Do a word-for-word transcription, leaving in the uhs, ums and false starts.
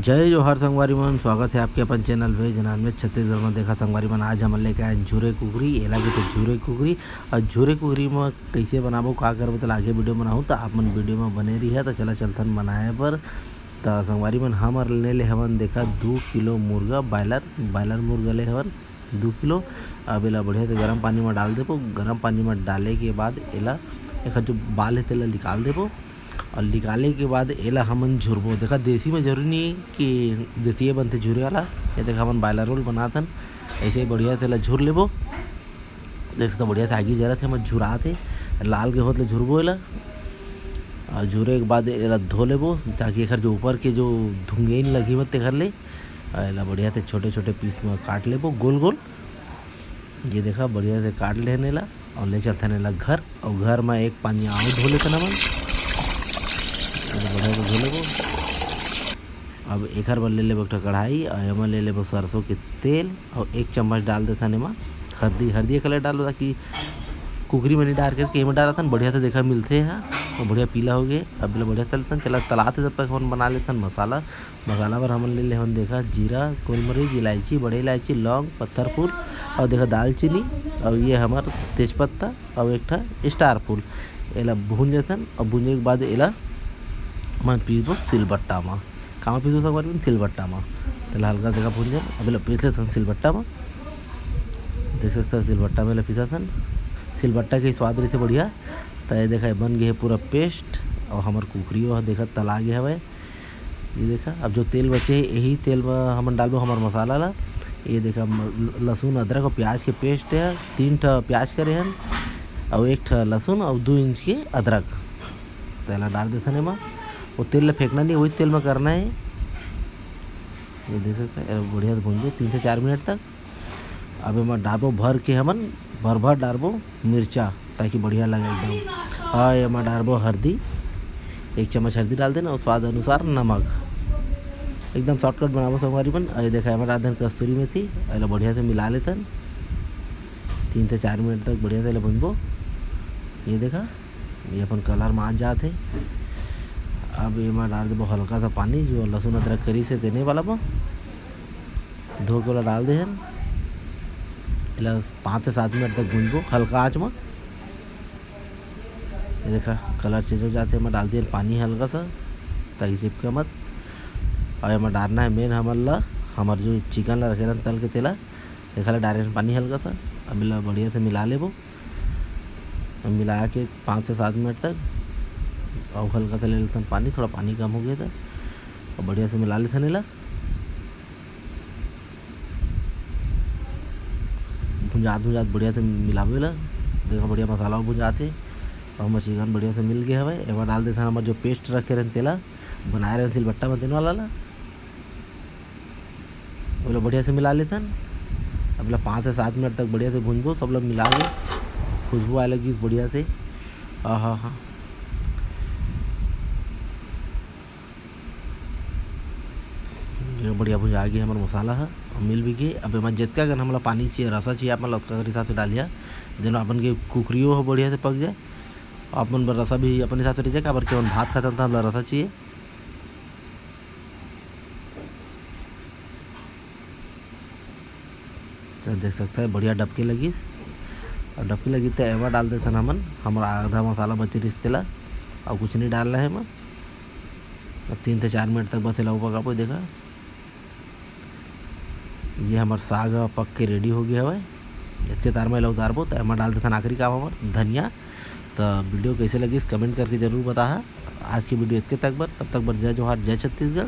जय जोहार संगवारी मन, स्वागत है आपके अपन चैनल वेज नॉनवेज छत्तीसगढ़ में। देखा संगवारी मन, आज हमन लेके आए झूरे कुकरी, एला कहिथे झूरे कुकरी। और झूरे कुकरी में कैसे बनाबो, का करबो, तेला आगे वीडियो बनाहूँ, तो आप मन वीडियो में बने रहिए। तो चला चलथन बनाए बर। तो संगवारी मन, हमर ले ले हवन, देखा, दू किलो मुर्गा, बॉयलर बॉयलर मुर्गा ले हवन दू किलो। अब एला बढ़िया से गरम पानी में डाल देबो। गरम पानी में डाले के बाद एला एकर जो बाल है तेला निकाल देबो। और निकाले के बाद एला हमन झुरबो। देखा, देसी में जरूरी नहीं कि देतिये बनथे झुरे वाला। ये देखा, हमन बॉयलर रोल बनाथन, ऐसे ही बढ़िया से एला झुर लेबो। देख सकथव, बढ़िया से आगी जरत हे, हमन झुरात हे, लाल के होत ले झुरबो एला। और झुरे के बाद एला धो लेबो, ताकि एकर जो ऊपर के जो धुंगेन लगी मत तेकर ले। और एला बढ़िया से छोटे छोटे पीस में काट लेबो, गोल गोल। ये देखा, बढ़िया से काट लेन एला और ले चलथन एला घर। और घर में एक पानी आऊ धो लेथन हमन, एला बढ़िया से धो लेबो। अब एकर बर ले लेबो एक ठो कढ़ाई और एमा ले लेबो सरसों के तेल और एक चम्मच डाल देथन एमा हल्दी। हल्दी एकर ले डालो, ताकि कुकरी में नहीं डाल करके एमा डालथन, बढ़िया से देखा मिलथे हा। और बढ़िया पीला हो गए। अब एला बढ़िया तलथन, चला तलाते, जब तक हमन बना लेथन मसाला। मसाला बर हमन ले लेवन, देखा, जीरा, गोलमरीच, इलायची, बड़े इलायची, लौंग, पत्थर फूल और देखा, दालचीनी और ये हमर तेजपत्ता और एक ठा स्टार फूल। एला भून लेथन और भूंजे के बाद एला हमन पीसबो सिलबट्टा म। कामा पीसबो संगवारी मन? सिलबट्टा म। तेला हल्का देखा भून जाए, अब एला पीस लेथन सिलबट्टा म। देख सकथव, सिलबट्टा में एला पीसथन। सिलबट्टा के स्वाद रहिथे बढ़िया। त ये देखा, ये बन गए हे पूरा पेस्ट। और हमर कुकरी वो देखा तला गए हवय। ये देखा, अब जो तेल बचे हे, यही तेल में हमन डालबो हमर मसाला ला। ये देखा, म-, लहसुन, अदरक और प्याज के पेस्ट है। तीन ठा प्याज करे हन और एक ठा लहसुन और दो इंच के अदरक। तेला डाल देथन एमा। वो तेल ला फेंकना नहीं, वही तेल में करना है। ये देख सकते हैं, बढ़िया से भूंजो तीन से चार मिनट तक। अब एमा डालबो भर के हमन, भर भर डालबो मिर्चा, ताकि बढ़िया लगे एकदम। और एमा डालबो हल्दी, एक चम्मच हल्दी डाल देना और स्वाद अनुसार नमक। एकदम शॉर्टकट बनाबो संगवारी मन। अरे देखा, एमा डाल देन कस्तूरी मेथी, एला बढ़िया से मिला लेथन। तीन से चार मिनट तक बढ़िया से एला भूनबो। ये देखा, ये अपन कलर में आ जात हे। अब एमा डाल देबो हल्का सा पानी, जो लहसुन अदरक करी से देने वाला बा। धो के ओला डाल दे हन। एला पाँच से सात मिनट तक भूनबो हल्का आंच म। ये देखा, कलर चेंज हो जाते, एमा डाल दिए पानी हल्का सा, ताकि चिपके मत। और एमा डालना है मेन हमन ला, हमर जो चिकन ला रखे रहन तल के तेला, देखा ला डाले हन पानी हल्का सा। अब एला बढ़िया से मिला लेबो। अब मिला के पाँच से सात मिनट तक, और हल्का सा ले लेथन पानी, थोड़ा पानी कम हो गया था। अब बढ़िया से मिला लेथन एला। भुंजात भुंजात बढ़िया से मिलाबो एला। देखो, बढ़िया मसाला भुंजात हे और हमर चिकन बढ़िया से मिल गए हवय। एमा डाल देथन हमर जो पेस्ट रखे रहन तेला, बनाए रहन सिलबट्टा में तेन वाला ला, ओला बढ़िया से मिला लेथन। अब एला पाँच से सात मिनट तक बढ़िया से भूनबो, सब ला मिला के खुशबू आए लगी बढ़िया से। आहा हा, ये बढ़िया भुजा गे हमर मसाला ह, अउ मिल भी गे। अब एमा जतका कन हमला पानी चाहिए, रसा चाहिए, आप मन ला ओतका कर हिसाब से डालिया, जेन अपन के कुकरियो ह बढ़िया से पक जाए। आप मन बर रसा भी अपन हिसाब से रह जाए, काबर कि हमन भात खाथन त हमला रसा चाहिए। तो देख सकता है, बढ़िया डबके लगिस। और डबके लगी तो एमा डाल देथन हमन, हमर आधा मसाला बचे रहिस तेला, और कुछ नहीं डालना है एमा। अब तीन से चार मिनट तक बस एला पकाबो। देखा, ये हमर साग ह पक के रेडी हो गया हवय। इतके तार में एला उतारबो, तो एमा डाल देथन आखिरी काम हमर धनिया। तो वीडियो कैसे लगिस, कमेंट करके जरूर बताहा। आज की वीडियो इतके तक बर, तब तक बर जय जोहार, जय छत्तीसगढ़।